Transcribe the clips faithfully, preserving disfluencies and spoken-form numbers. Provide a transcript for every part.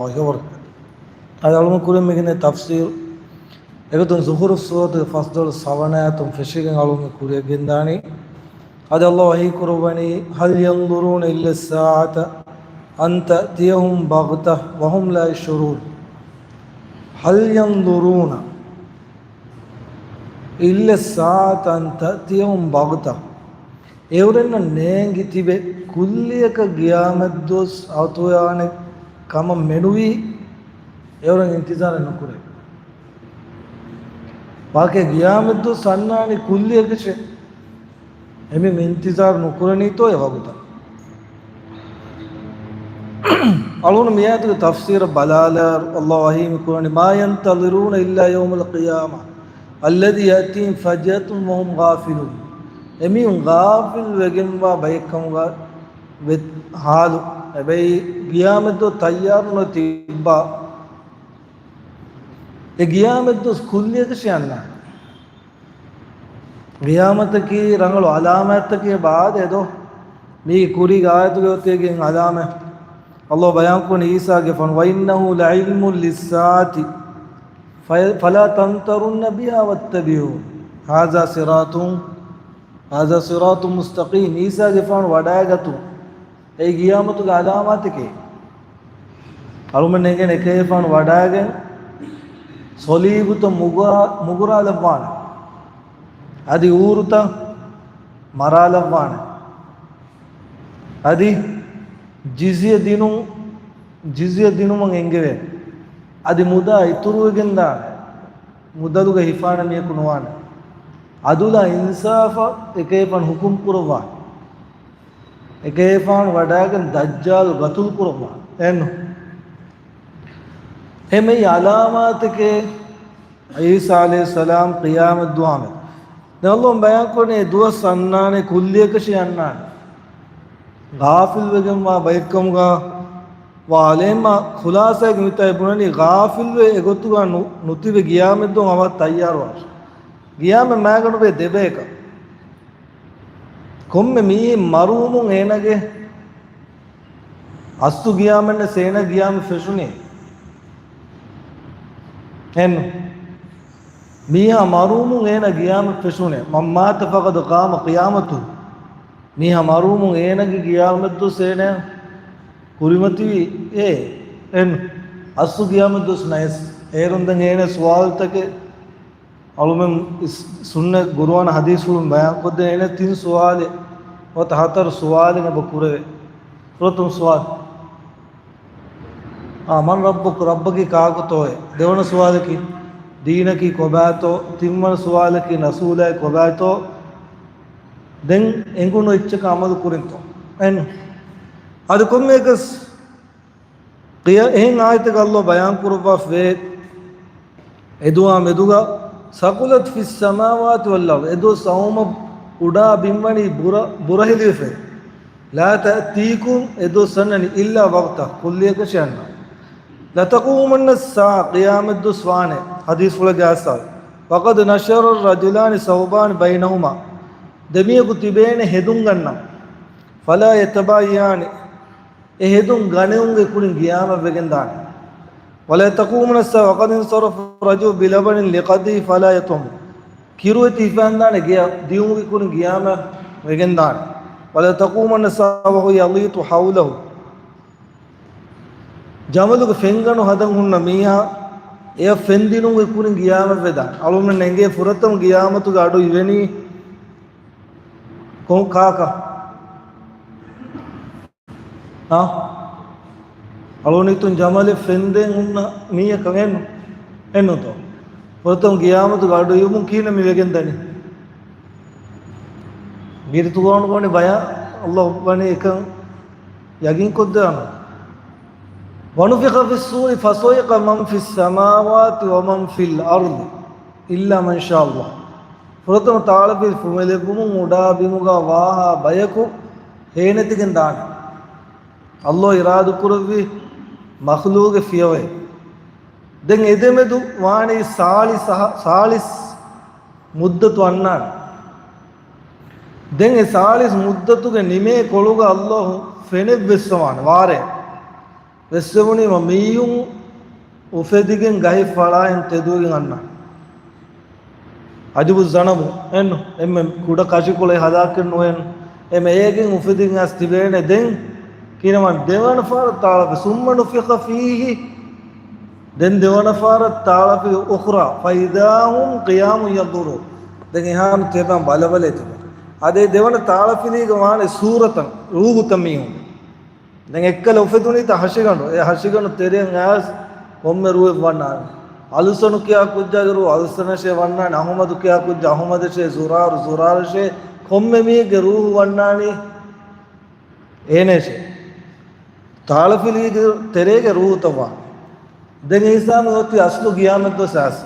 ވަބަރަކާތުހު. އަދި އަޅުމެން ކުރިން މިގެންދިޔަ ތަފްސީރު އެގޮތުން ޒުޚުރުފް ސޫރަތުގެ ފަސްދޮޅަސް ހަވަނަ އާޔަތުން ފެށިގެން އަޅުމެން ކުރިއަށް ގެންދާނީ. އަދި އައްލާހު ވަޙީ ކުރައްވަނީ، هل ينظرون إلا الساعة أن تأتيهم بغتة وهم لا يشعرون. هل ينظرون إلا الساعة أن تأتيهم بغتة. އެއުރެންނަށް ނޭނގި ތިބެ ކުއްލިއަކަށް ގިޔާމަތްދުވަސް އަތުވާނެ ކަމަށް މެނުވީ، އެއުރެން އިންތިޒާރެއް ނުކުރޭ. ވާގި ގިޔާމަތްދުވަސް އަންނާނީ ކުއްލިއަކަށޭ. އެމީހުން އިންތިޒާރު ނުކުރަނީތޯ އެ ވަގުތަށް. އަޅުން މިއާޔަތުގެ ތަފްސީރަށް ބަލާލާ، އައްލާހު ވަޙީ މި ކުރަނީ، ما ينتظرون إلا يوم القيامة الذي يأتيهم فجأة وهم غافلون. އެމީހުން ޣާފިލް ވެގެންވާ ބައެއްކަމުގަ ވެ ހާލު. އެބައި ގިޔާމަތްދުވަހު ތައްޔާރުނުވެ ތިއްބާ. އެ ގިޔާމަތްދުވަސް ކުއްލިއަކަށޭ އަންނާނެ. ގިޔާމަތަކީ ރަނގަޅު އަލާމާތްތަކެއް ބާދެ ދޯ. މީ ކުރީގެ އާޔަތުގެ އޮތީގެން އަލާމަތް. އައްލާހު ބަޔާންކުރަނީ އީސާގެފާނު، وإنه لعلم للساعة ف-، فلا تمترن بها واتبعون هذا صراط، هذا صراط مستقيم. އީސާގެފާނު ވަޑައިގަތުން އެއީ ގިޔާމަތުގެ އަލާމާތެކޭ. އަޅުމެން އެނގޭނެ އެކަލޭގެފާނު ވަޑައިގެން ސޮލީބުތައް މުގާ-، މުގުރާލައްވާނެ. އަދި އޫރުތައް މަރާލައްވާނެ. އަދި ޖިޒްޔަ ދިނުން، ޖިޒްޔަ ދިނުމަށް އެންގެވޭ. އަދި މުދާ އިތުރުވެގެންދާނެ. މުދަލުގަ ހިފާނެ މީހަކު ނުވާނެ. އަދުލާ އިންސާފަށް އެކަލޭގެފާނު ހުކުމް ކުރައްވާނެ. އެކަލޭގެފާނު ވަޑައިގެން ދައްޖާލު ގަތުލު ކުރައްވާނެ. އެއްނު. އެމެއީ އަލާމާތެކޭ، އީސާ ޢަލައިހިއްސަލާމް ޤިޔާމަތް ދުވާމެ. ދެން އައްލާހު ބަޔާންކުރަނީ އެ ދުވަސް އަންނާނެ، ކުއްލިއަކަށޭ އަންނާނެ. ޣާފިލްވެގެންވާ ބައެއްކަމުގަ ވާ އަލޭމާ ޚުލާޞާގެ މިތާ ބުނަނީ ޣާފިލްވެ އެގޮތުގަ ނު-، ނުތިބެ ގިޔާމަތްދުވަހަށް އަވަހަށް ތައްޔާރުވާށޭ. ގިޔާމަތް މާގަނޑުވޭ ދެބަޔަކަށް. ކޮންމެ މީހެއް މަރުވުމުން އޭނާގެ އަސްލު ގިޔާމަންނަސް އޭނާ ގިޔާމަ ފެށުނީ. އެން މީހާ މަރުވުމުން އޭނާ ގިޔާމަ ފެށުނޭ. من مات فقد قام قيامته. މީހާ މަރުވުމުން އޭނާގެ ގިޔާމަތްދުވަސް އޭނާ ކުރިމަތިވީ އޭ. އެން އަސްލު ގިޔާމަތްދުވަސް ނަޔަސް. އޭރުން ދެން އޭނާ ސުވާލުތަކެއް އަޅުމެން ސުންނަ ގުރުއާން ހަދީސްފުޅުން ބަޔާންކޮށްދޭނެ ތިން ސުވާލެއް، ނުވަތަ ހަތަރު ސުވާލެއް އެބަ ކުރެވޭ. ފުރަތަމަ ސުވާލު. އާ، من ربك؟ ރައްބަކީ ކާކުތޯއޭ؟ ދެވަނަ ސުވާލަކީ ދީނަކީ ކޮބާތޯ؟ ތިންވަނަ ސުވާލަކީ ރަސޫލާއި ކޮބާތޯ؟ ދެން އެނގުނު އެއްޗަކަށް އަމަލު ކުރިންތޯ؟ އެން އަދި ކޮންމެއަކަސް ޤިޔާ-، އެހެން އާޔަތެއް އައްލާހު ބަޔާން ކުރައްވާފައިވޭ. އެދުވާ މެދުގަ، ثقلت في السماوات والأرض، އެދުވަސް އައުމަށް އުޑާ ބިންވަނީ ބުރަ-، ބުރަހެލިވެފައި. لا تأتيكم، އެދުވަސް އަންނަނީ، إلا بغتة، ކުއްލިއަކަށޭ އަންނާނެ. لتقومن الساعة، ޤިޔާމަތްދުވަސް ވާނެ، ޙަދީޘްފުޅެއްގަ އައިސްފައި. وقد نشر الرجلان ثوبان بينهما، ދެމީހަކު ތިބޭނެ ހެދުން ގަންނަން. فلا يتبايعان، އެ ހެދުން ގަނެވުން އެކުނި ގިޔާމަށް ވެގެންދާނެ. ولا تقومن الساعة وقد انصرف الرجل بلبن لقدحه فلا يطعمه. ކިރު އެތި ހިފަންދާނެ ގެޔަށް ދިޔުމުގެ ކުރިން ގިޔާމަށް ވެގެންދާނެ. ولا تقومن الساعة وهو يليط حوله. ޖަމަލުގެ ފެންގަނޑު ހަދަން ހުންނަ މީހާ އެޔަށް ފެންދިނުމުގެ ކުރިން ގިޔާމަށް ވެދާނެ. އަޅުމެން އެނގޭ ފުރަތަމަ ގިޔާމަތުގެ އަޑު އިވެނީ ކޮން ކާކަށް؟ އާ؟ އަޅުނިތުން ޖަމަލެއް ފެންދެން ހުންނަ މީހަކަށް އެން-، އެންނުތޯ؟ ފުރަތަމަ ގިޔާމަތުގެ އަޑު އިވުމުން ކިހިނެއް މި ވެގެން ދަނީ؟ ގިރިތުގަ އޮންނަ ބަޔަށް އައްލާހު ވަނީ އެކަން ޔަގީން ކޮށްދާނެ. ونفخ في الصور فصعق من في السماوات ومن في الأرض إلا من شاء الله. ފުރަތަމަ ތާޅަފިލި ފުމެލެއްވުމުން އުޑާ ބިމުގަ ވާހާ ބަޔަކު ހޭނެތިގެން ދާނެ. އައްލާހު އިރާދަކުރެއްވި މަޚްލޫގެ ފިޔަވައި. ދެން އެދެމެދު ވާނީ ސާޅީސް އަހަ-، ސާޅީސް މުއްދަތު އަންނާނެ. ދެން އެ ސާޅީސް މުއްދަތުގެ ނިމޭ ކޮޅުގަ އައްލާހު ފެނެއްވެއްސަވާނެ ވާރޭ. ވެސްވެވުނީމަ މީހުން އުފެދިގެން ގަހެއް ފަޅާއިން ތެދުވެގެން އަންނާނެ. އަޖުބު ޒަނަބު އެންނު އެންމެ ކުޑަ ކަށިކޮޅެއް ހަލާކެއް ނުވެން. އެމެ އޭގެން އުފެދިގެން އަސް ތިބޭނެ ދެން ކިނަވަން ދެވަނަ ފާރަށް ތާޅަފި ސުއްމަ ނުފިޚަ ފީހި. ދެން ދެވަނަ ފާރަށް ތާޅަފި އުޚްރާ ފައިދާ ހުމް ޤިޔާމު ޔަންޟުރޫ. ދެން އެހާމު ތިބަން ބަލަބަލަ ތިބެ. އަދެ ދެވަނަ ތާޅަފިލީގަ ވާނެ ސޫރަތަށް ރޫހުތައް މީހުން. ދެން އެއްކަލަ އުފެދުނީތަ ހަށިގަނޑު. އެ ހަށިގަނޑު ތެރެއަށް އައިސް ކޮންމެ ރޫހެއް ވަންނާނެ. އަލްސަނު ކިޔާ ކުއްޖާގެ ރޫހު އަލްސަނަށޭ ވަންނާނެ. އަހުމަދު ކިޔާ ކުއްޖާ އަހުމަދަށޭ، ޒުރާރު ޒުރާރަށޭ، ކޮންމެ މީހެއްގެ ރޫހު ވަންނާނީ އޭނައަށޭ. ތާޅަފިލީގެ ތެރޭގެ ރޫހުތައް ވާނެ. ދެން އެ ހިސާބުން އޮތީ އަސްލު ގިޔާމަތް ދުވަސް އައިސް.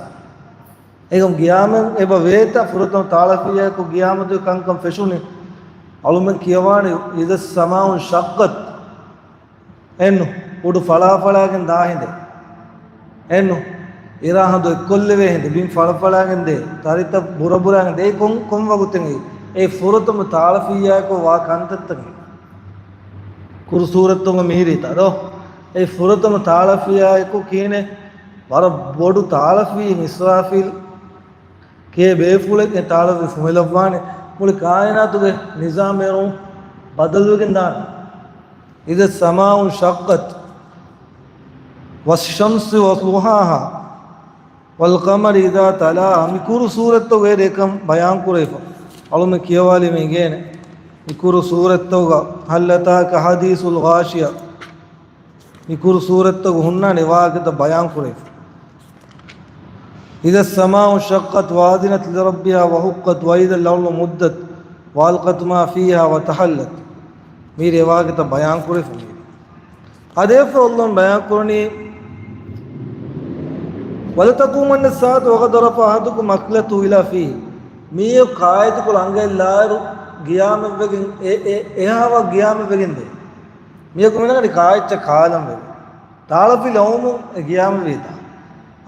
އެކަމް ގިޔާމަން އެބަ ވޭތަ ފުރަތަމަ ތާޅަފިޔާއެކު ގިޔާމަތުގެ ކަންކަން ފެށުނީ. އަޅުމެން ކިޔަވާނީ، إذا السماء انشقت. އެންނު، އުޑު ފަޅާފަޅާގެން ދާ ހިނދެއް. އެންނު، އިރާ ހަނދު އެއްކޮށްލެވޭ ހިނދެއް. ބިން ފަޅަފަޅާގެން ދޭ. ތަރިތައް ބުރަބުރާގެން ދޭ. ކޮން، ކޮން ވަގުތެއް އެއީ؟ އެ ފުރަތަމަ ތާޅަފިޔާއެކު ވާ ކަންތައްތަކެއް. ކުރު ސޫރަތުގަ މިހިރީތަ ދޯ؟ އެ ފުރަތަމަ ތާޅަފިޔާއެކު ކީނެ ވަރަށް ބޮޑު ތާޅަފިޔެއް އިސްރާފީލް ކޭ ބޭފުޅެއް އެ ތާޅަފި ފުމެލައްވާނެ. މުޅި ކާއިނާތުގެ ނިޒާމެއް ބަދަލުވެގެން ދާނެ. إذا السماء انشقت والشمس وضحاها والقمر إذا تلاها. މި ކުރު ސޫރަތުގަ އެކަން ބަޔާން ކުރެވިފަ. އަޅުމެން ކިޔަވާލީމަ އިނގޭނެ. މި ކުރު ސޫރަތުގަ هل أتاك حديث الغاشية. މި ކުރު ސޫރަތުގަ ހުންނާނެ ވާހަކަތައް ބަޔާން ކުރެވިފަ. إذا السماء انشقت وأذنت لربها وحقت وإذا الأرض مدت وألقت ما فيها وتخلت. މީރޭ ވާހަކަތައް ބަޔާން ކުރެވިފަ މީރޭ. އަދި އެފަ އަލްލާހު ބަޔާން ކުރަނީ، ولتقومن الساعة وقد رفع أحدكم أكلته إلى فيه. މީހަކު ކާއެތިކޮޅު އަނގައިލާއިރު ގިޔާމަތްވެގެން އެ، އެ، އެހާވާ ގިޔާމަތްވެގެން ދޭ. މީހަކު މިނަގަނީ ކާއެއްޗަށް ކާލަން ވެގެން. ތާޅަފިލައުމުން އެ ގިޔާމަތްވީތާ.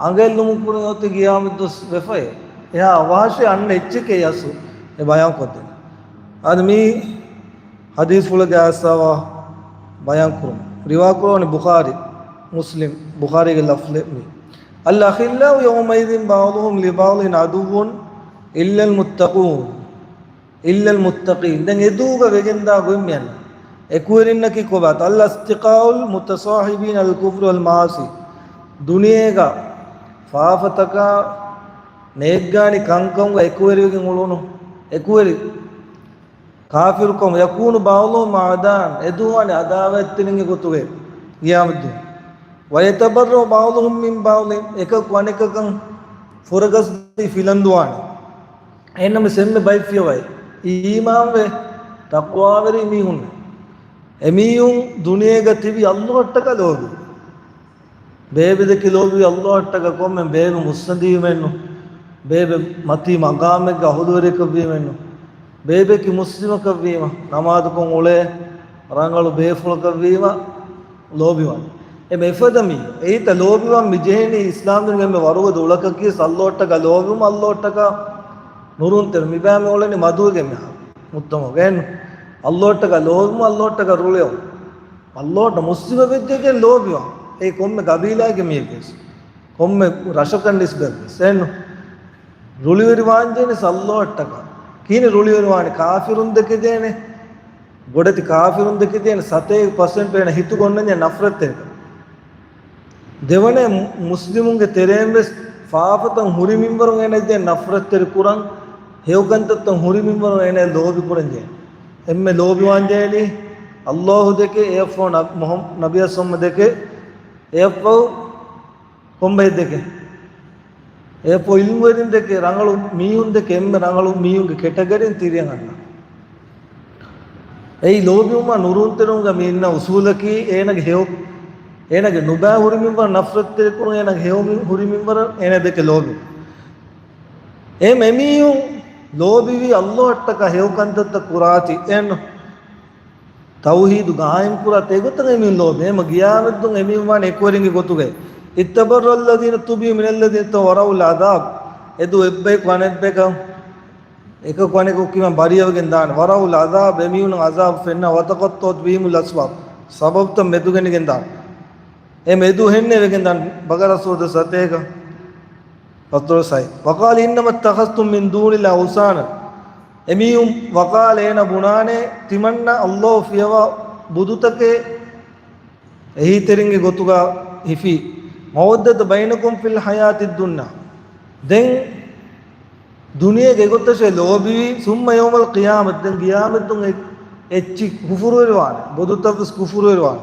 އަނގައިލުމުން ކުރިން އޮތީ ގިޔާމަތް ދުވަސް ވެފައޭ. އެހާ އަވަހަށޭ އަންނަ އެއްޗެކޭ އަސްލު އެ ބަޔާން ކޮށްދޭނެ. އަދި މީ ޙަދީޘްފުޅެއްގެ އައިސްފަވާ ބަޔާން ކުރުން. ރިވާ ކުރަވަނީ ބުޚާރީ، މުސްލިމް، ބުޚާރީގެ ލަފްޒެއް މީ. الأخلاء يومئذ بعضهم لبعض عدو إلا المتقون. إلا المتقين. ދެން އެ ދުވަހުގަ ވެގެންދާ ގޮތް މިއަންނަ. އެކުވެރިންނަކީ ކޮބާތަ؟ ألصقاء المتصاحبين على الكفر والمعاصي. ދުނިޔޭގަ ފާފަތަކާ ނޭއްގާނި ކަންކަމުގަ އެކުވެރިވެގެން އުޅުނު. އެކުވެރި ކާފިރުކަމު. يكون بعضهم أعداء. އެ ދުވަހު ވާނެ އަދާވަތްތެރިންގެ ގޮތުގައި ގިޔާމަތްދުވަހު. ويتبرأ بعضهم من بعض. އެކަކު އަނެކަކަށް ފުރަގަސްދީ ފިލަންދުވާނެ. އެހެންނަމަވެސް އެންމެ ބައެއް ފިޔަވައި އީމާންވެ ތަޤްވާވެރި މީހުންނެއް. އެމީހުން ދުނިޔޭގަ ތިބި އައްލޯހަށްޓަކާ ލޯބި. ބޭބެ ދެކެ ލޯބިވީ އައްލޯހަށްޓަކާ ކޮންމެ ބޭބެ މުއްސަނދިވީމެއްނު. ބޭބެ މަތީ މަގާމެއްގަ އަހުލުވެރިއަކަށްވީމެއްނު. ބޭބެއަކީ މުސްލިމަކަށްވީމަ، ނަމާދުކޮށް އުޅޭ ރަނގަޅު ބޭފުޅަކަށްވީމަ، ލޯބިވާނެ. އެ މެފަދަ މީ، އެއީތަ ލޯބިވާން މި ޖެހެނީ އިސްލާމްދީނުގެ އެންމެ ވަރުގަދަ އުޅަކަކީ އައްލޯހަށްޓަކާ ލޯބިވުމަށް އައްލޯހަށްޓަކާ ނުރުންތެރި. މިބައިމީހުން އުޅެނީ މަދުވެގެން މިހާރު މުއްދަމަށް ގެން. އައްލޯހަށްޓަކާ ލޯބިވުމަށް އައްލޯހަށްޓަކާ ރުޅިވުން. އައްލޯހަށްޓަކާ މުސްލިމެއް ވެއްޖެ ގެން ލޯބިވާން. އެ ކޮންމެ ގަބީލާއެއްގެ މީހެއްވެސް. ކޮންމެ ރަށަކަށް ނިސްބަތްވެސް. އެހެންނު. ރުޅިވެރިވާންޖެހޭނެ އައްލޯހަށްޓަކާ. ކިހިނެއް ރުޅިވެރިވާނެ؟ ކާފިރުން ދެކެދޭނެ. ބޮޑެތި ކާފިރުން ދެކެދޭނެ ސަތޭކަ ޕަސެންޓް އޭނަ ހިތުގަ އޮންނަންޖެހޭ ނަފްރަތްތެރިކަން. ދެވަނައަށް މު-، މުސްލިމުންގެ ތެރެއިން ވެސް ފާފަތައް ހުރި މިންވަރުން އޭނަ ދޭން ނަފްރަތްތެރި ކުރަން، ހެޔޮކަންތައްތައް ހުރި މިންވަރުން އޭނަ ލޯބި ކުރަންޖެހޭ. އެންމެ ލޯބިވާންޖެހޭނީ އައްލާހު ދެކެ، އެއަށްފަހު ނަ-، މުހައް-، ނަބިއްޔާ ސައްލަމް ދެކެ، އެއަށްފަހު ކޮންބައެއް ދެކެ؟ އެއަށްފަހު އިލްމުވެރިން ދެކެ، ރަނގަޅު މީހުން ދެކެ، އެންމެ ރަނގަޅު މީހުންގެ ކެޓަގަރީން ތިރިއަށް އަންނަ. އެއީ ލޯބިވުމާ ނުރުންތެރިވުމުގަ މި އިންނަ އުސޫލަކީ އޭނަގެ ހެޔޮ، އޭނަގެ ނުބައި ހުރި މިންވަރަށް ނަފްރަތްތެރިކުރުން، އޭނަގެ ހެޔޮ މި-، ހުރި މިންވަރަށް އޭނަ ދެކެ ލޯބި. އެ އެމީހުން ލޯބިވީ އައްލޯހަށްޓަކާ ހެޔޮކަންތައްތައް ކުރާތީ. އެން ތައުހީދު ގާއިމް ކުރާ ތެގޮތަށް އެމީހުން ލޯބި. އެމަ ގިޔާމަތުން އެމީހުން ވާނެ އެކުވެރިންގެ ގޮތުގައި. اتبرأ الذين اتبعوا من الذين اتبعوا ورأوا العذاب. އެދު އެއްބަޔަކު އަނެއްބަޔަކަށް އެކަކު އަނެކަކު ކިމަން ބަރީއަވެގެން ދާނެ. ورأوا العذاب، އެމީހުން އަޒާބު ފެންނަ. وتقطعت بهم الأسباب، ސަބަބުތައް މެދުގެނެގެން ދާނެ. އެ މެދު ހެންނެވެގެން ދާން ބަގަރަ ސޫދަ ސަތޭކަ ފަތުރު ސައި. وقال إنما اتخذتم من دون الله أوثانا. އެމީހުން ވަޤާލަ އޭނަ ބުނާނެ ތިމަންނަ ﷲ ފިޔަވާ ބުދުތަކެއް އެހީތެރިންގެ ގޮތުގަ ހިފީ. مودة بينكم في الحياة الدنيا. ދެން ދުނިޔޭގެ ގޮތަށޭ ލޯބިވީ، ثم يوم القيامة، ދެން ގިޔާމަތުން އެ-، އެއްޗި ކުފުރުވެރިވާނެ، ބުދުތައްވެސް ކުފުރުވެރިވާނެ.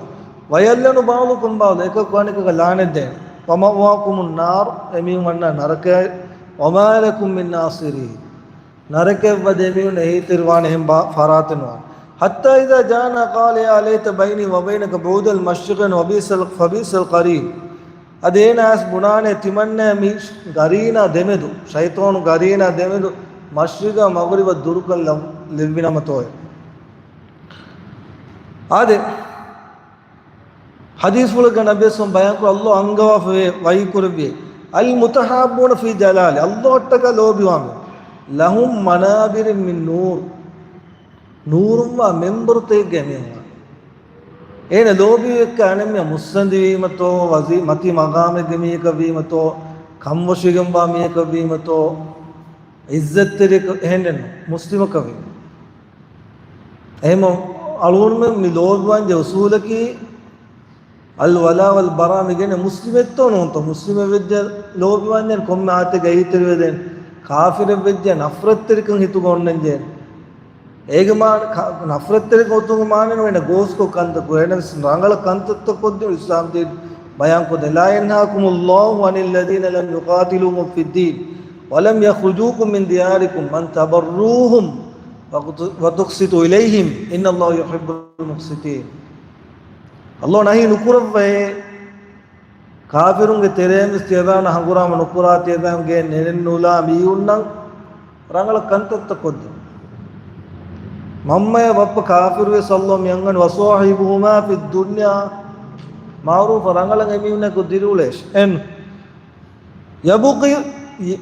ويلعن بعضكم بعضا، އެކަކު އަނެކަކަށް ލާނެތްދޭނެ. ومأواكم النار، އެމީހުން އަންނަ ނަރަކައެއް. وما لكم من ناصرين، ނަރަކައަށް ވަދެ އެމީހުން އެހީތެރިވާނެ އެހެން ބާ-، ފަރާތެއް ނުވާނެ. حتى إذا جاءنا قال يا ليت بيني وبينك بعد المشرقين وبئس ال-، فبئس القرين. އަދި އޭނާ އައިސް ބުނާނެ ތިމަންނަ މި ގަރީނާ ދެމެދު، ޝައިޠާނު ގަރީނާ ދެމެދު މަޝްރިޤާ މަޣްރިބަށް ދުރުކަން ލަ-، ލެއްވިނަމަތޯއެ. އާދެ، ޙަދީޘްފުޅެއްގަ ނަބިއްޔާ ވަޙީކުރެއްވިއޭ، ވަޙީކުރެއްވިއޭ، المتحابون في جلالي، ﷲ އަށްޓަކާ ލޯބިވާމެ، لهم منابر من نور، ނޫރުންވާ މިންބަރުތަކެއްގައި މީހުން. އޭނަ ލޯބިވެއްކަ އަނެއްމެ މުއްސަނދިވީމަތޯ، ވަޒީ-، މަތީ މަގާމެއްގެ މީހަކަށް ވީމަތޯ، ކަންވޮށިގެންވާ މީހަކަށް ވީމަތޯ، އިއްޒަތްތެރިއަކަށް އެހެންނެއްނު، މުސްލިމަކަށް ވީމަ. އެހެމަ އަޅުގަނޑުމެން މި ލޯބިވާންޖެހޭ އުސޫލަކީ، الولاء والبراء މި ގެނެ މުސްލިމެއްތޯ ނޫންތޯ، މުސްލިމެއް ވެއްޖެ ލޯބިވާންޖެހޭ ކޮންމެ އާތެއްގަ އެހީތެރިވެދޭން، ކާފިރެއް ވެއްޖެ ނަފްރަތްތެރިކަން ހިތުގަ އޮންނަންޖެހޭން. އޭގެ މާ-، ކަ-، ނަފްރަތްތެރިކަން އޮތުމުގެ މާނައެއް ނޫން، އޭނަ ގޯސްކޮށް ކަންތައް ކުރޭ، އޭނަ ވެސް ރަނގަޅަށް ކަންތައްތައް ކޮށްދިނު އިސްލާމް ދީން ބަޔާންކޮށްދޭ. لا ينهاكم الله عن الذين لم يقاتلوكم في الدين ولم يخرجوكم من دياركم أن تبروهم وتقسطوا إليهم إن الله يحب المقسطين. ﷲ ނަހީ ނުކުރައްވައޭ، ކާފިރުންގެ ތެރެއިން ވެސް ތިޔަބައިމީހުންނާ ހަނގުރާމަ ނުކުރާ، ތިޔަބައިމީހުން ގެއިން ނެރެން ނުލާ މީހުންނަށް ރަނގަޅަށް ކަންތައްތައް ކޮށްދިން. މަންމަޔާ ބައްޕަ ކާފިރުވެސް ﷲ މި އަންގަނީ، وصاحبهما في الدنيا معروفا، ރަނގަޅަށް އެމީހުންނާއެކު ދިރިއުޅޭށި. އެން يبق-، ي-،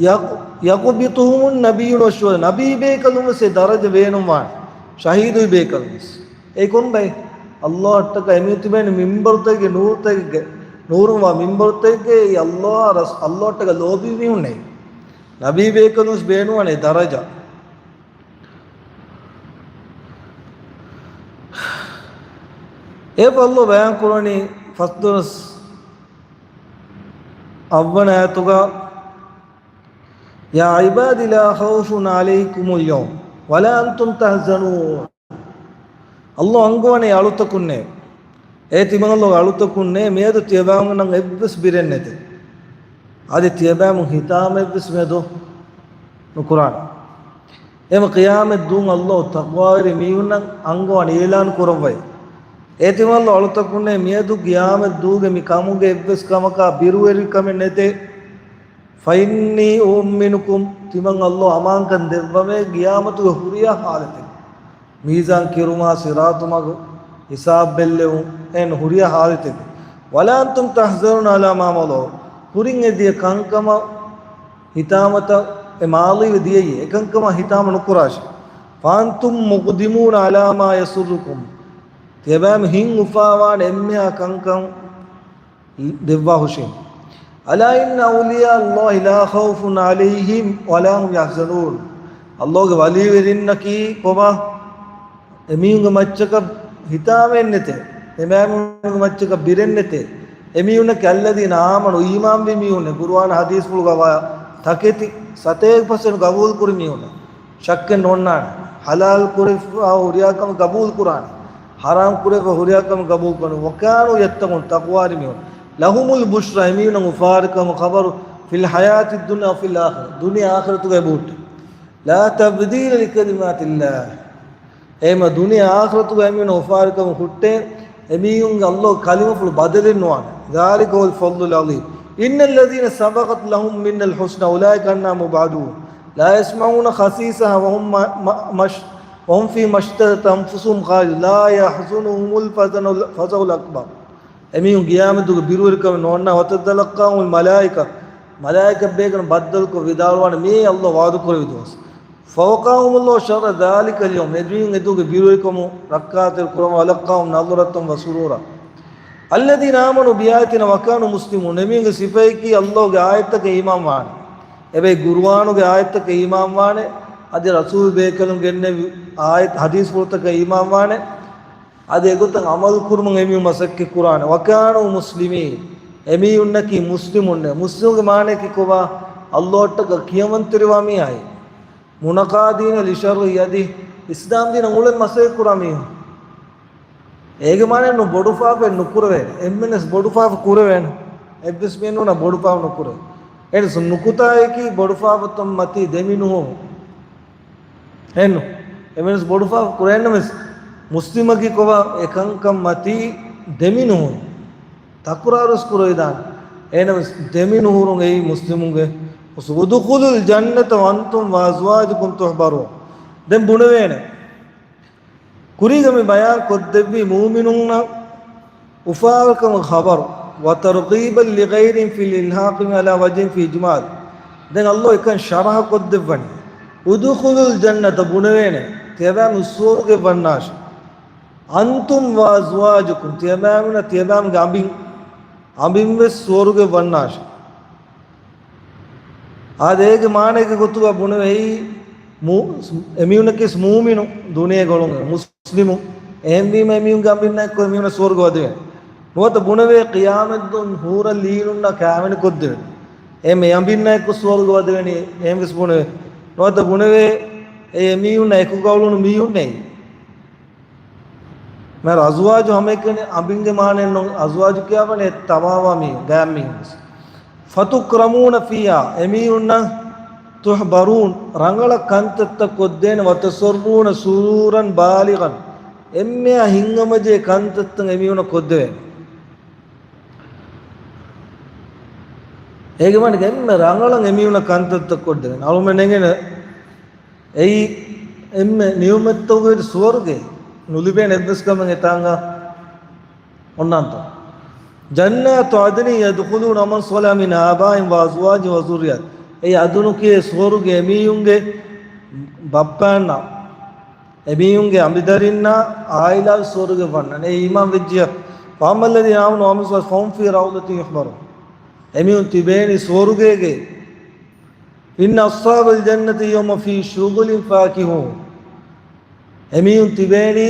يق-، يقبطهم النبيون والشهداء، ނަބީ ބޭކަލުން ވެސް އެ ދަރަޖަ ބޭނުންވާނެ، ޝަހީދު ބޭކަލުން ވެސް. އެ ކޮންބައެއް؟ ﷲ އަށްޓަކާ އެމީހުން ތިބޭނެ މިންބަރުތަކެއްގެ، ނޫރުންވާ މިންބަރުތަކެއްގެ އެއީ ﷲ އަށްޓަކާ ލޯބި މީހުންނޭ. ނަބީ ބޭކަލުން ވެސް ބޭނުންވާނެ އެ ދަރަޖަ. އެ ﷲ ބަޔާން ކުރަނީ ފަސްދޮޅަސް އަށްވަނަ އާޔަތުގަ، يا عباد لا خوف عليكم اليوم ولا أنتم تحزنون. ﷲ އަންގަވަނީ އަޅުތަކުންނޭ. އޭ ތިމަން ﷲ އަޅުތަކުންނޭ، މިއަދު ތިޔަބައިމީހުންނަށް އެއްވެސް ބިރެއް ނެތޭ. އަދި ތިޔަބައިމީހުން ހިތާމައެއްވެސް މެދު ނުކުރާނެ. އެހެމަ ޤިޔާމަތް ދުވަހު ﷲ ތަޤްވާވެރި މީހުންނަށް އަންގަވަން އިޢުލާން ކުރައްވައި. އޭ ތިމަން ﷲ އަޅުތަކުންނޭ، މިއަދު ޤިޔާމަތް ދުވަހުގެ މި ކަމުގެ އެއްވެސް ކަމަކާ ބިރުވެރިކަމެއް ނެތޭ. فإني أؤمنكم، ތިމަން ﷲ އަމާންކަން ދެއްވަމޭ ޤިޔާމަތުގެ ހުރިހާ ޙާލަތެއް. މީޒާން ކިރުމާ، ޞިރާޠު މަގު، ޙިސާބް ބެއްލެވުން، އެހެން ހުރިހާ ޙާލަތެއް. ولا أنتم تحزنون على ما مضى، ކުރިން އެ ދިޔަ ކަންކަމަށް ހިތާމަތައް، އެ މާޟީވެ ދިޔައީ، އެކަންކަމަށް ހިތާމަ ނުކުރާށޭ. فأنتم مقدمون على ما يسركم، ތިޔަބައިމީހުން ހިތް އުފާވާނެ އެންމެހާ ކަންކަން ދެއްވާހުށީ. ألا إن أولياء الله لا خوف عليهم ولا هم يحزنون. ﷲ ގެ ވަލީވެރިންނަކީ ކޮބާ؟ އެމީހުންގެ މައްޗަކަށް ހިތާމައެއް ނެތޭ، އެމީހުންގެ މައްޗަކަށް ބިރެއް ނެތޭ. އެމީހުންނަކީ الذين آمنوا، އީމާންވި މީހުންނޭ، ޤުރުއާން ޙަދީޘްފުޅުގަ ތަކެތި ސަތޭކަ ޕަސެންޓް ޤަބޫލުކުރި މީހުންނޭ. ޝައްކެއް ނޯންނާނެ. ޙަލާލު ކުރެފަ ހުރިހާ ކަމެއް ޤަބޫލު ކުރާނެ. ޙަރާމް ކުރެފަ ހުރިހާ ކަމެއް ޤަބޫލު ކުރާނެ. وكانوا يتقون، ތަޤްވާވެރި މީހުން. لهم البشرى، އެމީހުންނަށް އުފާވެރިކަމުގެ ޚަބަރު، في الحياة الدنيا وفي الآخرة، ދުނިޔެ އާޚިރަތުގައި ބޫޓެ. لا تبديل لكلمات الله. އެހެމަ ދުނިޔެ އާޚިރަތުގައި އެމީހުން އުފާވެރިކަމުގެ ހުއްޓޭ، އެމީހުންގެ ﷲ ކަލިމަފުޅު ބަދަލެއް ނުވާނެ. ذلك هو الفضل العظيم. إن الذين سبقت لهم منا الحسنى أولئك عنها مبعدون. لا يسمعون حسيسها وهم ما-، ما-، مش-، وهم فيما اشتهت أنفسهم خالدون. لا يحزنهم الفزع ال-، الفزع الأكبر. އެމީހުން ޤިޔާމަތުގެ ބިރުވެރިކަމެއް ނޯންނާ. وتتلقاهم الملائكة، މަލާއިކަ ބޭކަލުން ބައްދަލުކޮށް ވިދާޅުވާނެ، މިއީ ﷲ ވަޢުދު ކުރެއްވި ދުވަސް. فوقاهم الله شر ذلك اليوم، އެމީހުން އެދުވަހުގެ ބިރުވެރިކަމުން ރައްކާތެރި ކުރަމުން، ولقاهم نضرة وسرورا، الذين آمنوا بآياتنا وكانوا مسلمين. އެމީހުންގެ ސިފައަކީ ﷲ ގެ އާޔަތްތަކަށް އީމާން ވާނެ. އެބައި ގުރުއާނުގެ އާޔަތްތަކަށް އީމާން ވާނެ. އަދި ރަސޫލު ބޭކަލުން ގެންނެވި އާޔަތް ހަދީސްފުޅުތަކަށް އީމާން ވާނެ. އަދި އެގޮތަށް ޢަމަލު ކުރުމުން އެމީހުން މަސައްކަތް ކުރާނެ. وكانوا مسلمين. އެމީހުންނަކީ މުސްލިމުންނޭ. މުސްލިމުގެ މާނައަކީ ކޮބާ؟ ﷲ އަށްޓަކާ ކިޔަމަންތެރިވާ މީހާއޭ. منقادين لشرعه، އަދި އިސްލާމް ދީނަށް އުޅެން މަސައްކަތް ކުރާ މީހުން. އޭގެ މާނައެއް ނޫން ބޮޑު ފާފައެއް ނުކުރެވޭނެ. އެންމެންވެސް ބޮޑު ފާފަ ކުރެވޭނެ. އެއްވެސް މީހެއް ނޫން ބޮޑު ފާފަ ނުކުރޭ. އެހެނަސް ނުކުތާއަކީ ބޮޑު ފާފަތައް މަތީ ދެމި ނުހުން. އެންނު. އެންމެންވެސް ބޮޑު ފާފަ ކުރޭނެ ވެސް މުސްލިމަކީ ކޮބާ އެކަންކަން މަތީ ދެމި ނުހުން. ތަކުރާރުވެސް ކުރެވިދާނެ. އެހެނަސް ދެމި ނުހުރުން އެއީ މުސްލިމުންގެ އުސޫލު. ادخلوا الجنة وأنتم وأزواجكم تحبرون. ދެން ބުނެވޭނެ. ކުރީގަ މި ބަޔާން ކޮށްދެއްވި މޫމިނުންނަށް އުފާވެރިކަމުގެ ޚަބަރު، وترغيبا لغيرهم في الإلحاق على وجه في إجمال. ދެން ﷲ އެކަން ޝަރަޙަ ކޮށްދެއްވަނީ. ادخلوا الجنة، ބުނެވޭނެ، ތިޔަބައިމީހުން ސުވަރުގެ ވަންނާށޭ. أنتم وأزواجكم، ތިޔަބައިމީހުންނާ ތިޔަބައިމީހުންގެ އަނބިން، އަނބިންވެސް ސުވަރުގެ ވަންނާށޭ. އާދެ، އޭގެ މާނައިގެ ގޮތުގަ ބުނެވޭ، މު-، އެމީހުންނަކީ މޫމިނު ދުނިޔޭގަ އުޅުން މުސްލިމު. އެހެންވީމަ އެމީހުންގެ އަނބިންނާއެކު އެމީހުންނަށް ސުވަރުގެ ވަދެވޭނެ. ނުވަތަ ބުނެވޭ ޤިޔާމަތްދުން ޙޫރަލްޢީނުންނާ ކާވެނި ކޮށްދެވޭނެ. އެހެން އަނބިންނާއެކު ސުވަރުގެ ވަދެވޭނީ އެހެންވެސް ބުނެވޭ. ނުވަތަ ބުނެވޭ އެ އެމީހުންނާ އެކުގަ އުޅުނު މީހުންނޭ. މިހާރު އަޒުވާޖު ހަމައެކަނި އަނބިންގެ މާނައެއް ނޫން. އަޒުވާޖު ކިޔާވަނީ ތަމާމާ މީހުން، ގާތް މީހުން ވެސް. فتكرمون فيها، އެމީހުންނަށް، تحبرون، ރަނގަޅަށް ކަންތައްތައް ކޮށްދޭނެ، وتسرون سرورا بالغا، އެންމެއާ ހިތްހަމަޖެހޭ ކަންތައްތައް އެމީހުންނަށް ކޮށްދެވޭނެ. އޭގެ މާނަ އެންމެ ރަނގަޅަށް އެމީހުންނަށް ކަންތައްތައް ކޮށްދެވޭނެ. އަޅުމެން އެނގޭނެ އެއީ އެންމެ ނިޢުމަތްތަކުގެ ސުވަރުގެ ނުލިބޭނެ އެއްވެސް ކަމެއް އެތާނގަ އޮންނާންތޯ؟ جنات عدن يدخلونها من صلح من آبائهم وأزواجهم وذرياتهم. އެއީ އަދުނު ކިޔޭ ސުވަރުގެ އެމީހުންގެ ބައްޕައަންނާ، އެމީހުންގެ އަނބިދަރިންނާ އާއިލާ ސުވަރުގެ ވަންނަން. އެ އީމާން ވެއްޖިޔާ. فأما الذين آمنوا وعملوا الصالحات فهم في روضة يحبرون. އެމީހުން ތިބޭނީ ސުވަރުގޭގެ إن أصحاب الجنة اليوم في شغل فاكهون. އެމީހުން ތިބޭނީ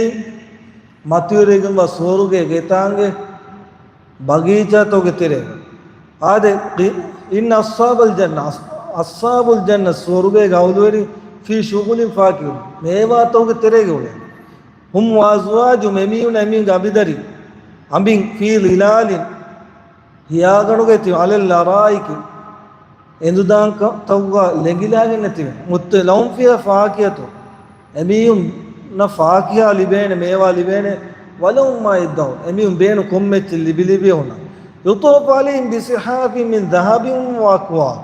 މަތިވެރިވެގެންވާ ސުވަރުގޭގެ އެތާނގެ ބަގީޗާތަކުގެ ތެރޭގަ. އާދެ، އި-، إن أصحاب الجنة، އަޞް-، أصحاب الجنة، ސުވަރުގޭގެ އަހުލުވެރިން، في شغل فاكهون، މޭވާތަކުގެ ތެރޭގަ އުޅޭ. هم وأزواجهم، އެމީހުން އެމީހުންގެ އަނބިދަރި، އަނބިން، في ظلال، ހިޔާގަނޑުގައި ތިބެ، على الأرائك، އެނދުދާން ތަކުގަ ލެނގިލާގެން ތިބެ. مت-، لهم فيها فاكهة، އެމީހުންނަށް ފާކިހާ ލިބޭނެ، މޭވާ ލިބޭނެ. ولهم ما يدعون، އެމީހުން ބޭނު ކޮންމެ އެއްޗެއް ލިބި ލިބި ހުންނަ. يطاف عليهم بصحاف من ذهب وأكواب.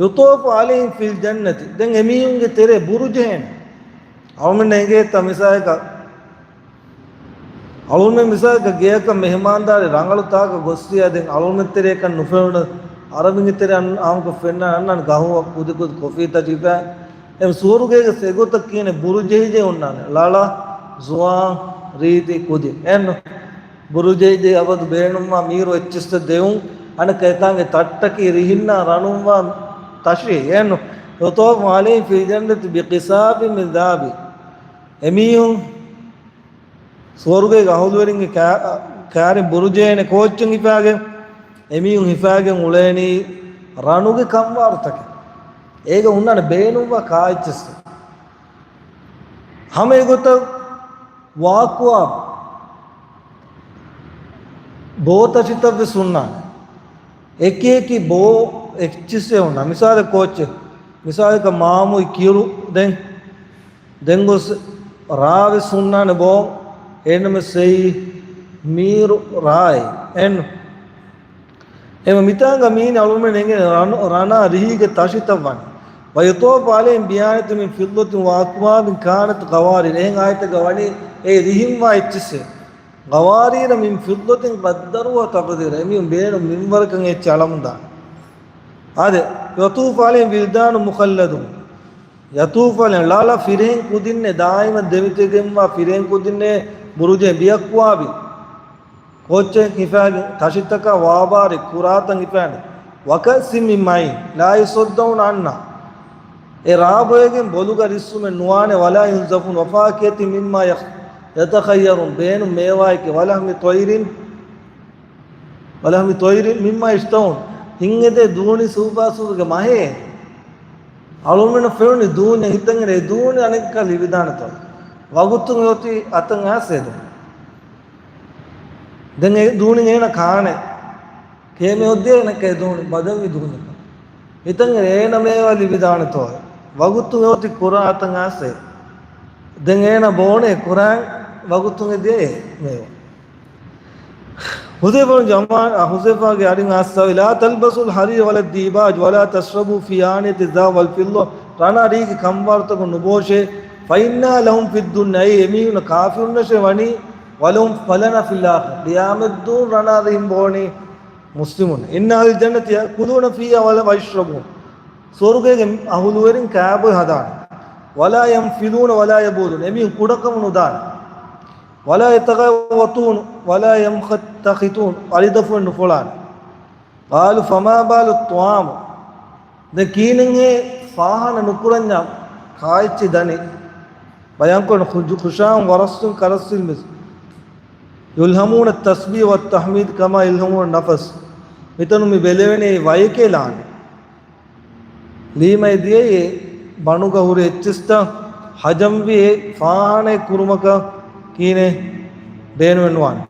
يطاف عليهم في الجنة، ދެން އެމީހުންގެ ތެރޭ ބުރު ޖެހޭނެ. އަޅުމެން އެނގޭތަ މިސާލަކަށް، އަޅުމެން މިސާލަކަށް ގެއަކަށް މެހެމާންދާރެއް ރަނގަޅު ތާކަށް ގޮއްސިޔާ، ދެން އަޅުމެން ތެރޭކަން ނުފެނުނު އަރަބިންގެ ތެރެއަށް އާންމުކޮށް ފެންނާ އަންނާނެ ގަހުވަ ކުދި ކުދި ކޮފީތައް ޖިބާ. އެ ސުވަރުގޭގެ އެގޮތަށް ކިޔޭނެ ބުރު ޖެހިޖެ އޮންނާނެ. ޅަޅަ، ޒުވާން، ރީތި، ކުދި. އެން ބުރު ޖެހިޖެ އަބަދު ބޭނުންވާ މީރު އެއްޗިއްސަށް ދެވުން. އަނެއްކާ އެތާނގެ ތައްޓަކީ ރިހިންނާ ރަނުންވާ ތަށި. އެން يطاف عليهم في الجنة بقصاف من ذهب. އެމީހުން ސުވަރުގޭގެ އަހުލުވެރިންގެ ކާ-، ކާރިން ބުރުޖޭނެ ކޯއްޗެއް ހިފާގެން، އެމީހުން ހިފާގެން އުޅޭނީ ރަނުގެ ކަންވާރުތަކެއް. އޭގަ ހުންނާނެ ބޭނުންވާ ކާއެއްޗެއްސެއް. ހަމަ އެގޮތަށް ވައަކްވާބް، ބޯތަށިތައްވެސް ހުންނާނެ. އެކި އެކި ބޯ އެއްޗިއްސެއް ހުންނާނެ. މިސާލެއް ކޯއްޗެއް، މިސާލަކަށް މާމުއި ކިޔުރު ދެން ދެން ގޮސް ރާވެސް ހުންނާނެ ބޯ، އެހެންނަމަސް އެއީ މީރު ރާއެއް. އެން، އެމަ މިތާނގަ މީނި އަޅުމެން އެނގެން ރަނު-، ރަނާ ރިހީގެ ތަށިތައް ވަނީ. ويطاف عليهم بآنية من فضة وأكواب كانت قوارير. އެހެން އާޔަތެއްގަ ވަނީ އެ ރިހިންވާ އެއްޗިއްސެއް. قوارير من فضة قدروها تقديرا. އެމީހުން ބޭނުން މިންވަރަކަށް އެއްޗެއް އަޅަމުންދާނެ. އާދެ، يطوف عليهم ولدان مخلدون. يطوف عليهم، ޅަޅަ ފިރިހެން ކުދިންނޭ، ދާއިމަށް ދެމިތިގެންވާ ފިރިހެން ކުދިންނޭ، ބުރުޖެ ބިއަކުވާބި. ކޯއްޗެއް ހިފާގެން ތަށިތަކާ ވާބާރެއް ކުރާތަން ހިފާނެ. وكأس من معين لا يصدعون عنها. އެ ރާބޮއެގެން ބޮލުގަ ރިއްސުމެއް ނުވާނެ. ولا ينزفون وفاكهة مما يخ-، يتخيرون. ބޭނުން މޭވާއެކޭ. ولحم طير، ولحم طير مما يشتهون. ހިތްއެދޭ ދޫނި ސޫބާސޫބުގެ މަހޭ. އަޅުމެންނަށް ފެނުނީ ދޫނި ހިތަށް އެރޭ ދޫނި އަނެއްކާ ލިބިދާނެތޯ. ވަގުތުން އޮތީ އަތަށް އައިސް އެދުން. ދެން އެ ދޫނި އޭނަ ކާނެ. ކޭމެ އޮއްދިޔަ އަނެއްކާ އެ ދޫނި ބަދަވި ދޫނި. ހިތަށް އެރޭ އޭނަ މޭވާ ލިބިދާނެތޯ. ވަގުތުން އޮތީ ކުރާ އަތަށް އައިސް އެ. ދެން އޭނަ ބޯނެ ކުރާން ވަގުތުން އެދިޔަ އެ މޭވާ. ހުޒައިފާ ޖަމާ-، އަ، ހުޒައިފާގެ އަޑިން އައްސަވި، لا تلبسوا الحرير ولا الديباج ولا تشربوا في آنية الذهب والفضة. ރަނާ ރީގެ ކަންބާރުތަކުން ނުބޯށޭ. فإنها لهم في الدنيا، އެއީ އެމީހުންނަށް ކާފިރުންނަށޭ ވަނީ، ولهم، ولنا في الآخرة، ޤިޔާމަތްދުވަހު ރަނާ ރީން ބޯނީ މުސްލިމުން. إن أهل الجنة يأكلون فيها ولا، ويشربون. ސުވަރުގޭގެ އަހުލުވެރިން ކާބޮއި ހަދާނެ. ولا ينفلون ولا يبولون، އެމީހުން ކުޑަކަމު ނުދާނެ. ولا يتغوطون ولا يمتخطون، އަޅިދަފުއެއް ނުފޮޅާނެ. قالوا فما بال الطعام؟ ދެން ކިހިނެއްހޭ ފާހަނަ ނުކުރަންޏާ ކާއެއްޗެއް ދަނީ؟ ބަޔާންކުރަން، خشاع ورس كرس المسك، يلهمون التسبيح والتحميد كما يلهمون النفس. މިތަނު މި ބެލެވެނީ ވަޔެކޭ ލާނެ. ލީމައި ދިޔައީ ބަނޑުގަ ހުރި އެއްޗިސްތައް ހަޖަމްވި އެ ފާހާނައެއް ކުރުމަކަށް ކީނެ ބޭނުމެއް ނުވާނެ.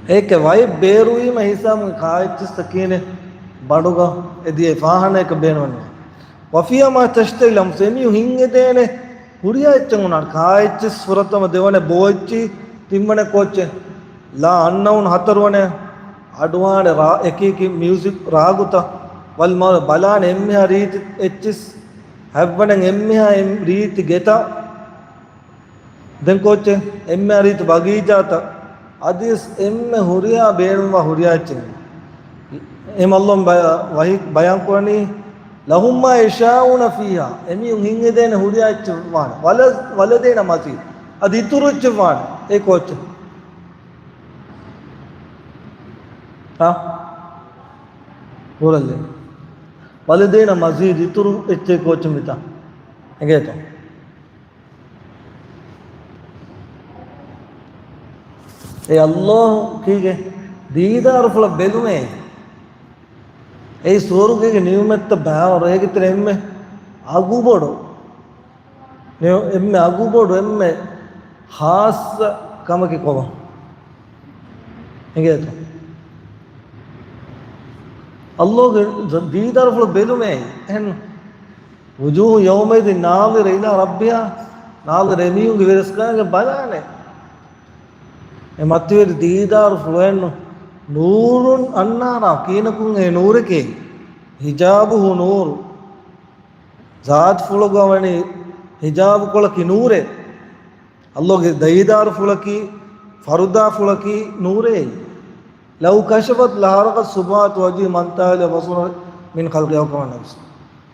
އޭކެ ވައި ބޭރުވީމަ ހިސާބުން ކާ އެއްޗިސްތައް ކީނެ ބަނޑުގަ އެދިޔަ ފާހާނައަކަށް ބޭނުމެއް ނުވާނެ. وفيها ما تشتهي الأنفس، އެމީހުން ހިތް އެދޭނެ ހުރިހާ އެއްޗެއް ހުންނާނެ. ކާ އެއްޗިސް ފުރަތަމަ، ދެވަނަ ބޯ އެއްޗި، ތިންވަނަ ކޯއްޗެއް؟ لا أنون، ހަތަރުވަނަ އަޑުވާނެ ރާ، އެކި އެކި މިއުޒިކް ރާގުތައް. والمرح، ބަލާނެ އެންމެހާ ރީތި އެއްޗިސް، ހަތްވަނަ އެންމެހާ އެން، ރީތި ގެތައް. ދެން ކޯއްޗެއް؟ އެންމެހާ ރީތި ބަގީޗާތައް. އަދިވެސް އެންމެ ހުރިހާ ބޭނުންވާ ހުރިހާ އެއްޗެއް. އެހެން އައްލޯ ބަޔާ، ވަހީ ބަޔާން ކުރަނީ، لهم ما يشاءون فيها، އެމީހުން ހިތް އެދޭނެ ހުރިހާ އެއްޗެއް ވާނެ. ولد، ولدينا مزيد، އަދި އިތުރު އެއްޗެއް ވާނެ. އެ ކޯއްޗެއް؟ ހާ؟ ހުރައްލެ. ولدينا مزيد، އިތުރު އެއްޗެއް ކޯއްޗެއް މިތާ؟ އެނގޭތޯ؟ އެ އައްލޯ ކީގެ ދީދާރުފުޅަށް ބެލުމޭ. އެއީ ސުވަރުގޭގެ ނިޢުމަތްތައް ބައިވަރު، އޭގެ ތެރޭ އެންމެ އަގުބޮޑު، ނިޢު-، އެންމެ އަގުބޮޑު، އެންމެ ޚާއްޞަ ކަމަކީ ކޮބާ؟ އެނގޭތޯ؟ އައްލޯގެ ދީދާރުފުޅަށް ބެލުމޭ. އެހެން، وجوه يومئذ ناضرة إلى ربها ناظرة، އެމީހުންގެ ވެރިރަސްކަލާނގެ ބަލާނެ. އެ މަތިވެރި ދީދާރުފުޅުއެއްނު، نور، އަންނާނާ ކީނަކުން އެ ނޫރެކޭ. حجابه نور، ޒާތުފުޅުގަ ވަނީ ހިޖާބުކޮޅަކީ ނޫރޭ. އައްލޯގެ ދީދާރުފުޅަކީ، ފަރުދާފުޅަކީ ނޫރޭ. لو كشفت لأحرقت سبحات وجهه ما انتهى إليه بصره من خلقه أو كما نبي.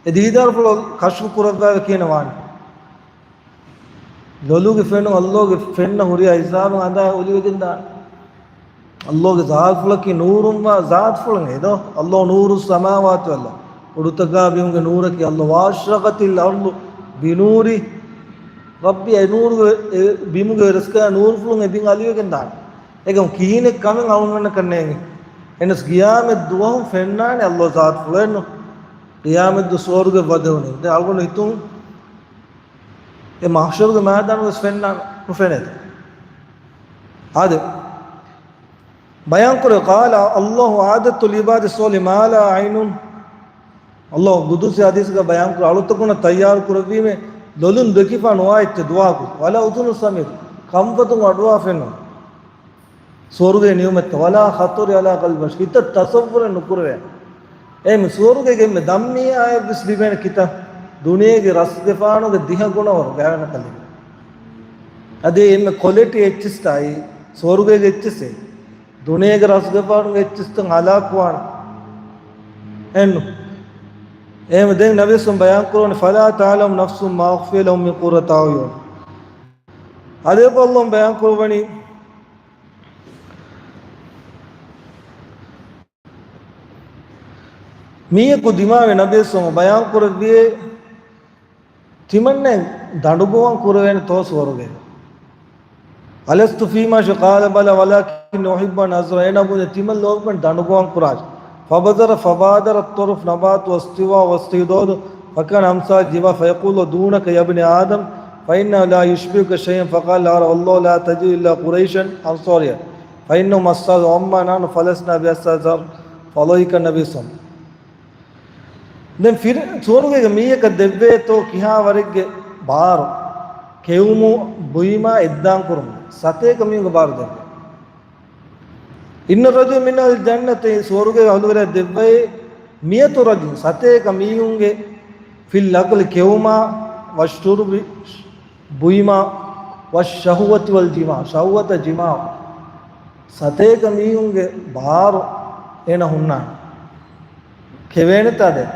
އެ ދީދާރުފުޅު ކަޝްފު ކުރައްވާ ކިހިނެއް ވާނެ؟ ލޮލުގެ ފެނުން އައްލޯގެ ފެންނަ ހުރިހާ ހިސާބުން އަނދާ އޮލިވެގެން ދާނެ. އައްލޯގެ ޒާތުފުޅަކީ ނޫރުންވާ ޒާތުފުޅެއް އެދޯ. الله نور السماوات والأرض، އުޑުތަކާ ބިމުގެ ނޫރަކީ އައްލޯ. وأشرقت الأرض بنوره ربي، އެ ނޫރުގެ، އެ ބިމުގެ ވެރިރަސްކަލާ ނޫރުފުޅުން އެ ބިން އަލިވެގެން ދާނެ. އެކަމު ކިހިނެއް ކަމެއް އަޅުގަނޑަކަށް ނޭނގެ. އެހެނަސް ގިޔާމަތް ދުވަހު ފެންނާނެ އައްލޯ ޒާތުފުޅެއްނު. ގިޔާމަތް ދުވަހު ސުވަރުގެ ވަދެވުނީ. ދެން އަޅުގަނޑު ހިތުން އެ މަޙްޝަރުގެ މައިދާނު ވެސް ފެންނާނެ، ނުފެނޭތަ؟ އާދެ، ބަޔާންކުރޭ، قال الله أعددت لعبادي الصالحين ما لا عين، އައްލޯ ޤުދުސީ ޙަދީޘްގަ ބަޔާންކުރޭ، އަޅުތަކުންނަށް ތައްޔާރު ކުރެއްވީމޭ ލޮލުން ދެކިފަ ނުވާ އެއްޗެއް ދުވާކު، ولا أذن سمعت، ކަންފަތުން އަޑުއައިފަ ނުވާ. ސުވަރުގޭ ނިޢުމަތްތައް، ولا خطر على قلب بشر، ހިތަށް ތަޞައްވުރެއް ނުކުރެވޭ. އެހެން ސުވަރުގޭގެ އެންމެ ދަންމިޔާއަށްވެސް ލިބޭނެ ކިތައް ދުނިޔޭގެ ރަސްގެފާނުގެ ދިހަ ގުނަވަރު ގާތްގަނޑަކަށް ލިބޭ. އަދި އެންމެ ކޮލެޓީ އެއްޗިސްތާއި ސުވަރުގޭގެ އެއްޗިސްއެއް ދުނިޔޭގެ ރަސްގެފާނުގެ އެއްޗިސްތައް ހަލާކުވާނެ. އެއްނު. އެހެން ދެން ނަބީ ސައް ބަޔާން ކުރަވަނީ، فلا تعلم نفس ما أخفي لهم من قرة أعين. އާދެ، އަލްލާހު ބަޔާން ކުރައްވަނީ، މީހަކު ދިމާވެ ނަބީ ސައް ބަޔާން ކުރެއްވިއޭ، ތިމަންނައަށް ދަނޑުގޮވަން ކުރެވޭނެތޯ ސުވަރުގެ؟ ألست في معشر؟ قال بلى ولكني أحب أن أزور. އޭނާ ބުނޭ، ތިމަން ލޯބިކަން ދަނޑުގޮވަން ކުރާށޭ. فبذر فبادر الطرف نبات واستوى واستحداث فكان أمثال الجبال فيقول دونك يا ابن آدم فإنه لا يشبهك شيئا. فقال لا والله لا تجد إلا قريشا أنصاريا فإنهم أصحاب، وأما نحن فلسنا بأصحاب. فضحك النبي صلى الله عليه وسلم. ދެން ފިރި-، ސުވަރުގޭގެ މީހަކަށް ދެއްވޭތޯ ކިހާވަރެއްގެ ބާރު، ކެއުމު ބުއިމާ އެއްދާން ކުރުމުގެ ސަތޭކަ މީހުންގެ ބާރު ދެއްވޭ. إن رجلا من أهل الجنة، ސުވަރުގޭގެ އަހުލުވެރިޔާ ދެއްވައޭ، مائة رجل، ސަތޭކަ މީހުންގެ، في الأكل، ކެއުމާ، والشرب، ބުއިމާ، والشهوة والجماع، ޝަހުވަތަށް ޖިމާޢަށް. ސަތޭކަ މީހުންގެ ބާރު އޭނަ ހުންނާނެ. ކެވޭނެތާ ދެން؟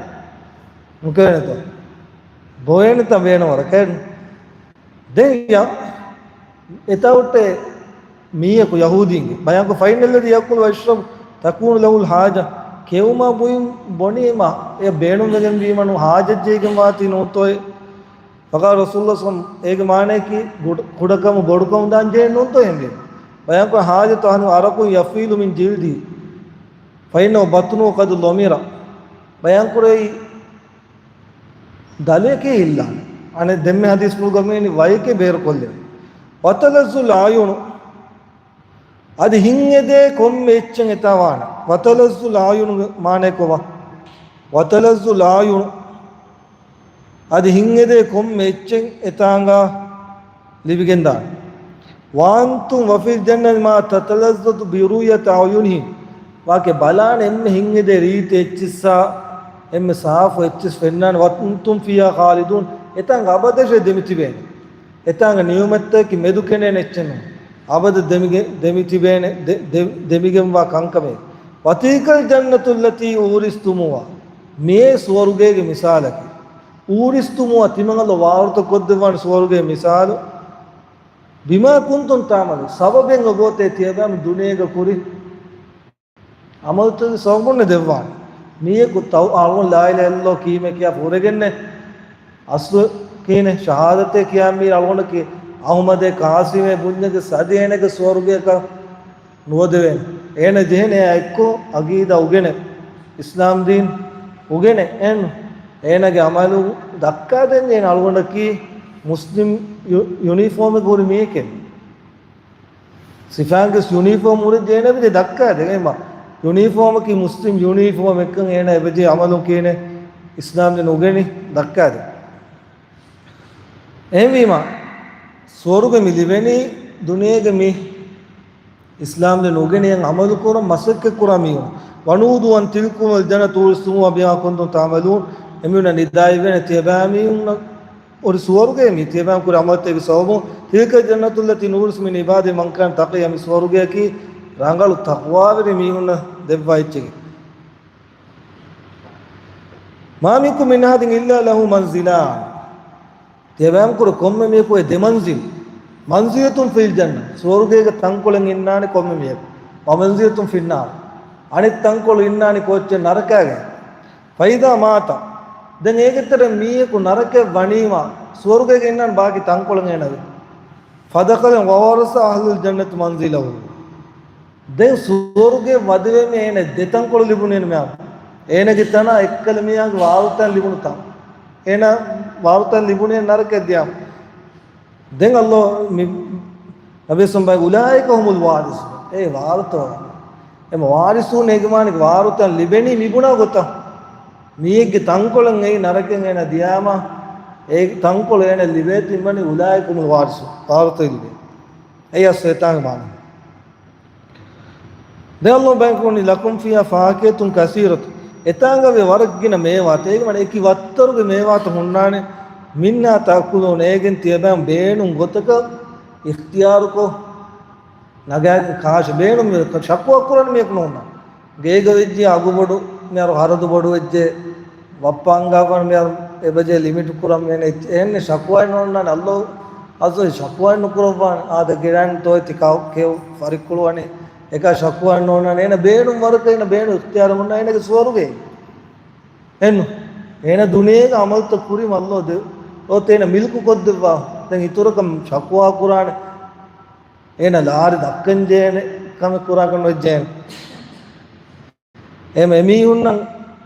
ނުކެވޭނެތޯ؟ ބޮވޭނެތާ ބޭނުންވަރަކަށް؟ ދެން ޔަ-، އެތާ ހުއްޓޭ މީހަކު ޔަހޫދީންގެ ބަޔާންކޮށް، فإن الذي يأكل ويشرب تكون له الحاجة، ކެއުމާ ބުއިން ބޮނީމާ އެ ބޭނުންވެގެން ވީމަ ނޫން، ޙާޖަތްޖެހިގެން ވާތީ ނޫންތޯއޭ؟ فقال رسول الله صلى الله عليه وسلم، އޭގެ މާނަޔަކީ ކުޑަ-، ކުޑަކަމު ބޮޑުކަމު ދާން ޖެހޭ ނޫންތޯ އެހެންވީމަ؟ ބަޔާންކުރޭ حاجة أحدكم يفيض من جلده فإنه بطنه قد ضمر. ބަޔާންކުރެއްވީ ދަލެކޭ އިއްލާނެ. އަނެއް ދެންމެ ޙަދީޘްފުޅުގަ މިވަނީ ވައެކޭ ބޭރުކޮށްލެވޭ. وتلذ الأعين، އަދި ހިތްއެދޭ ކޮންމެ އެއްޗެއް އެތާ ވާނެ. وتلذ الأعين މާނައަކީ ކޮބާ؟ وتلذ الأعين، އަދި ހިތްއެދޭ ކޮންމެ އެއްޗެއް އެތާނގަ ލިބިގެންދާނެ. وأنتم وفي الجنة ما تتلذذ برؤية أعينهم، ވާކެ ބަލާނެ އެންމެ ހިތްއެދޭ ރީތި އެއްޗިއްސާ، އެންމެ ސާފު އެއްޗިއްސް ފެންނާނެ. وأنتم فيها خالدون، އެތާނގަ އަބަދަށޭ ދެމިތިބޭނެ. އެތާނގަ ނިޢުމަތްތަކަކީ މެދުކެނޑޭނެ އެއްޗެއް ނޫން. އަބަދަށް ދެމިގެ-، ދެމިތިބޭނެ، ދެ-، ދެ-، ދެމިގެންވާ ކަންކަމެއް. وتلك الجنة التي أورثتموها، މިއީ ސުވަރުގޭގެ މިސާލަކީ. އޫރިސްތުމޫހާ، ތިމަން އަލްލާހު ވާރުތަ ކޮށްދެއްވާނެ ސުވަރުގޭ މިސާލު. ބިމާ ކުންތުމް ތަޢުމަލޫން، ސަބަބެއް އޮގޯތޭ ތިޔަބައިމީހުން ދުނިޔޭގަ ކުރި ޢަމަލުތަކުގެ ސަބަބުންނޭ ދެއްވާނެ. މީހަކު ތައު-، އަޅުގަނޑު ލާ އިލާހަ އިއްލައްލާހު ކީމޭ ކިޔާ ހުރެގެންނޭ. އަސްލު ކީނެ ޝަހާދަތޭ ކިޔާ މީރު އަޅުގަނޑަކީ އަޙުމަދޭ ޤާސިމޭ ބުންޏެގެ ސަދި އޭނަގެ ސުވަރުގެއަކަށް ނުވަދެވޭނެ. އޭނަ ޖެހޭނެ އެއާ އެއްކޮށް ޢަޤީދާ އުގެނެ، އިސްލާމް ދީން އުގެނެ. އެން އޭނަގެ ޢަމަލު ދައްކާދޭން އޭނަ އަޅުގަނޑަކީ މުސްލިމް ޔު-، ޔުނީފޯމެއް ހުރި މީހެކޭ. ސިފައިންގެ ޔުނީފޯމް ހުރެއްޖެ އޭނަ އެބަޖެހޭ ދައްކާދޭން. އެމަ ޔުނީފޯމަކީ މުސްލިމް ޔުނީފޯމެއްކަން އޭނަ އެބަޖެހޭ ޢަމަލު ކީނެ އިސްލާމް ދީން އުގެނި ދައްކާދޭން. އެހެންވީމަ، ސުވަރުގެ މި ލިބެނީ ދުނިޔޭގެ މި އިސްލާމް ދީން އުގެނި އެން ޢަމަލު ކުރަން މަސައްކަތް ކުރާ މީހުން. ونودوا أن تلكم الجنة أورثتموها بما كنتم تعملون. އެމީހުންނަށް ނިދާ އިވޭނެ ތިޔަބައިމީހުންނަށް އޮތް ސުވަރުގެ މި ތިޔަބައިމީހުން ކުރި ޢަމަލުތަކުގެ ސަބަބުން. تلك الجنة التي نورث من عبادنا من كان تقيا. މި ސުވަރުގެއަކީ ރަނގަޅު ތަޤްވާވެރި މީހުންނަށް ދެއްވާ އެއްޗެކޭ. ما منكم من أحد إلا له منزلان. ތިޔަބައިމީހުން ކުރެ ކޮންމެ މީހަކު އެ ދެ މަންޒިލް. منزلة في الجنة، ސުވަރުގޭގަ ތަންކޮޅެއް އިންނާނެ ކޮންމެ މީހަކު. ومنزلة في النار، އަނެއް ތަންކޮޅު އިންނާނެ ކޯއްޗެއް ނަރަކާގަ. فإذا مات، ދެން އޭގެ ތެރެ މީހަކު ނަރަކައަށް ވަނީމާ، ސުވަރުގޭގަ އިންނާނެ ބާކީ ތަންކޮޅެއް އޭނަގެ. فدخل وورث أهل الجنة منزله. ދެން ސުވަރުގެ ވަދެވެމެ އޭނަ ދެތަންކޮޅު ލިބުނޭ މިއާ. އޭނަގެ ތަނާ އެއްކަލަ މީހާގެ ވާރުތަން ލިބުނު ތަން. އޭނަ ވާރުތަން ލިބުނޭ ނަރަކައަށް ދިޔާ. ދެން އަލްލާހު މި ނަބީ ސައް ބަޔާން، أولئك هم الوارثون. އޭ ވާރުތޯ. އެމަ ވާރިސޫން އޭގެ މާނަ ވާރުތަން ލިބެނީ މިބުނާ ގޮތަށް. މީހެއްގެ ތަންކޮޅެއް އެއީ ނަރަކައަށް އޭނަ ދިޔާމަ، އޭ ތަންކޮޅު އޭނަ ލިބޭތީ މަނި أولئك هم الوارثون. ވާރުތޯ ލިބޭ. އެއީ އަސް އެތާނގެ މާނަ. ދެން އަލްލާހު ބަޔާން ކުރަނީ لكم فيها فاكهة كثيرة. އެތާނގަ ވޭ ވަރަށް ގިނަ މޭވާތައް. އޭގެ މާނަ އެކި ވައްތަރުގެ މޭވާތައް ހުންނާނެ. منها تأكلون، އޭގެން ތިޔަބައިމީހުން ބޭނުން ގޮތަކަށް އިޚްތިޔާރުކޮށް ނަގާގެން ކާށި ބޭނުން މި ޝަކުވާ ކުރަން މީހަކު ނޯންނާނެ. ގޭގަ ވެއްޖެ އަގު ބޮޑު، މިހާރު ހަރަދު ބޮޑު ވެއްޖެ، ބައްޕަ އަންގާފަން މިހާރު އެބަޖެ ލިމިޓް ކުރަން ވޭނެ އެއްޗެއް. އެހެން ޝަކުވާ ނޯންނާނެ. އަލްލާހު އަޒޮއި ޝަކުވާ ނުކުރައްވާނެ. އާދެ ގެރާން ތޯއެތި ކާ-، ކެއު ފަރިއްކުޅުވަނީ. އެކާ ޝަކުވާ ނޯންނާނެ. އޭނަ ބޭނުން ވަރަކަށް އޭނަ ބޭނުން އިޚްތިޔާރު ހުންނަ އޭނަގެ ސުވަރުގެ. އެންނު. އޭނަ ދުނިޔޭގެ އަމަލްތައް ކުރި މައްލޯ ދެ-، އޮތް އޭނަ މިލްކު ކޮށްދެއްވާ. ދެން އިތުރަކަށް ޝަކުވާ ކުރާނެ. އޭނަ ލާރި ދައްކަން ޖޭނެ ކަމެއް ކުރާކަށް ނުވެއްޖޭނެ. އެމ-، އެމީހުންނަށް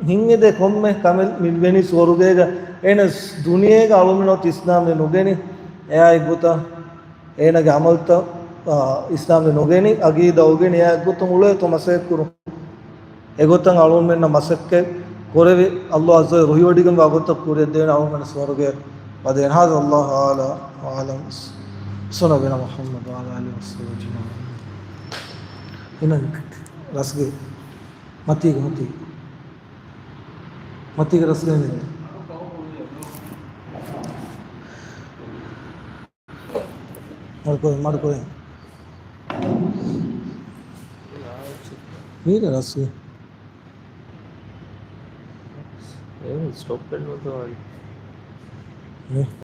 ހިނގެދޭ ކޮންމެ ކަމެއް މި ވެނީ ސުވަރުގޭގަ. އޭނަ ދުނިޔޭގަ އަޅުމެން އޮތް އިސްލާމް ދީން ނުގެނި. އެއާއެއްގޮތަށް އޭނަގެ އަމަލްތައް، އާ، އިސްލާމް ދީން ނުގެނި، އަގީދާ އުގެނި، އެއާއެއްގޮތަށް އުޅޭތޯ މަސައްކަތް ކުރުން. އެގޮތަށް އަޅުމެންނަށް މަސައްކަތް ކުރެވި، އައްލާހު އަޒްޒަ ވަޖައްލަ ރުހިވޮޑިގެންވާ ގޮތަށް ކުރިއަށްދެވޭނެ އަޅުމެންނަށް ސުވަރުގެ ވަދެވޭނެ. ހާޒާ ވައްލާހު ތަޢާލާ އަޢްލަމް. ސައްލައްލާހު ޢަލާ ނަބިއްޔިނާ މުޙައްމަދު ވަޢަލާ އާލިހި ވަޞަޙްބިހި އަޖްމަޢީން. އިނަން ރަސްގެ މަތީގަ، މަތީ. މަތީގަ ރަސްގެ ނެތް. މަޑުކޮށް، މަޑުކޮށް. މީރަ ރަސްގެ. އޭ، ސްޓޮޕް ކޮށްނުތޯ އަން. މި.